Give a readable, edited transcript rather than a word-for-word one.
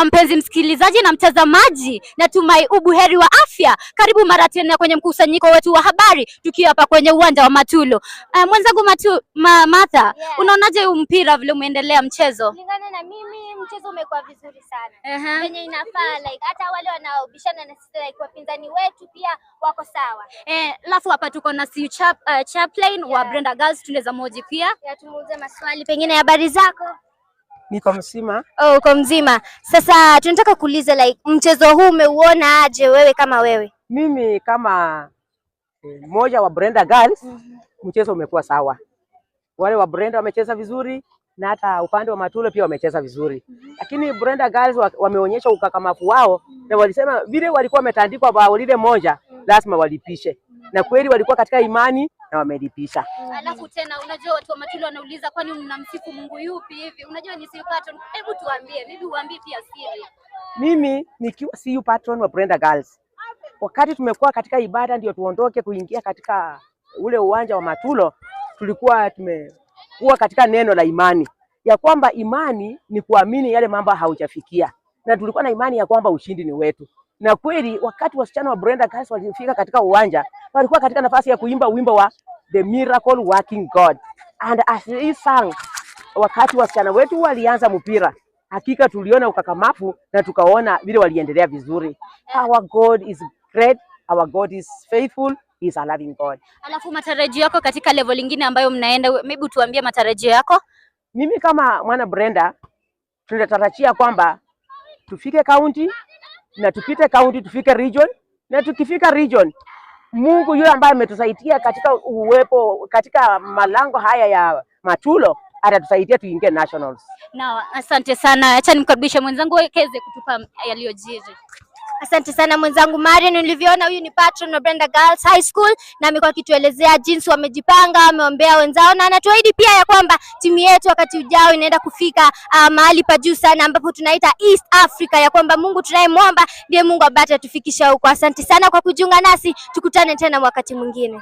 Sasa mpenzi msikilizaji na mtazamaji, natumai ubuheri wa afya. Karibu mara tena kwenye mkusanyiko wetu wa habari tukiwa hapa kwenye uwanja wa Matulo. Mwenzangu Martha, unaonaje huu mpira vile umeendelea mchezo? Kulingana na mimi, mchezo umekuwa vizuri sana venye inafaa, like hata wale wanaobishana na sisi, like wapinzani wetu pia wako sawa. Alafu hapa tuko na CU chaplain wa Brenda Girls, tunaweza mhoji pia. Yeah, tumuulize maswali pengine. Habari zako? Niko mzima. Oh, uko mzima. Sasa tunataka kuuliza, like mchezo huu umeuona aje wewe kama wewe? Mimi kama mmoja wa Brenda Girls, mchezo umekuwa sawa. Wale wa Brenda wamecheza vizuri na hata upande wa Matulo pia wamecheza vizuri, lakini Brenda Girls wameonyesha ukakamavu wao na walisema vile walikuwa wametandikwa bao lile moja lazima walipishe, na kweli walikuwa katika imani na wamelipisha. Alafu tena unajua watu wa Matulo wanauliza, kwani mnamsifu Mungu yupi hivi? Unajua ni CU patron. Hebu tuambie, maybe uambie pia siri. Mimi nikiwa CU patron wa Brenda Girls, wakati tumekuwa katika ibada ndio tuondoke kuingia katika ule uwanja wa Matulo, tulikuwa tumekuwa katika neno la imani ya kwamba imani ni kuamini yale mambo haujafikia, na tulikuwa na imani ya kwamba ushindi ni wetu. Na kweli wakati wasichana wa Brenda Girls walifika katika uwanja, walikuwa katika nafasi ya kuimba wimbo wa The Miracle Working God, and as he sang, wakati wasichana wetu walianza mpira, hakika tuliona ukakamavu na tukaona vile waliendelea vizuri. Our God is great, our God is faithful, he is a loving God. Alafu matarajio yako katika level ingine ambayo mnaenda, maybe tuambie matarajio yako. Mimi kama mwana Brenda tunatarajia kwamba tufike county na tupite county tufike region, na tukifika region, Mungu yule ambaye ametusaidia katika uwepo katika malango haya ya Matulo atatusaidia tuingie nationals. Na asante sana, acha nimkaribishe mwenzangu Keze kutupa yaliyojiri. Asante sana mwenzangu Marian, ulivyoona huyu ni patron wa Brenda Girls High School na amekuwa akituelezea jinsi wamejipanga, wameombea wenzao na anatuahidi pia ya kwamba timu yetu wakati ujao inaenda kufika mahali pa juu sana ambapo tunaita East Africa, ya kwamba Mungu tunayemwomba ndiye Mungu ambaye atatufikisha huko. Asante sana kwa kujiunga nasi, tukutane tena wakati mwingine.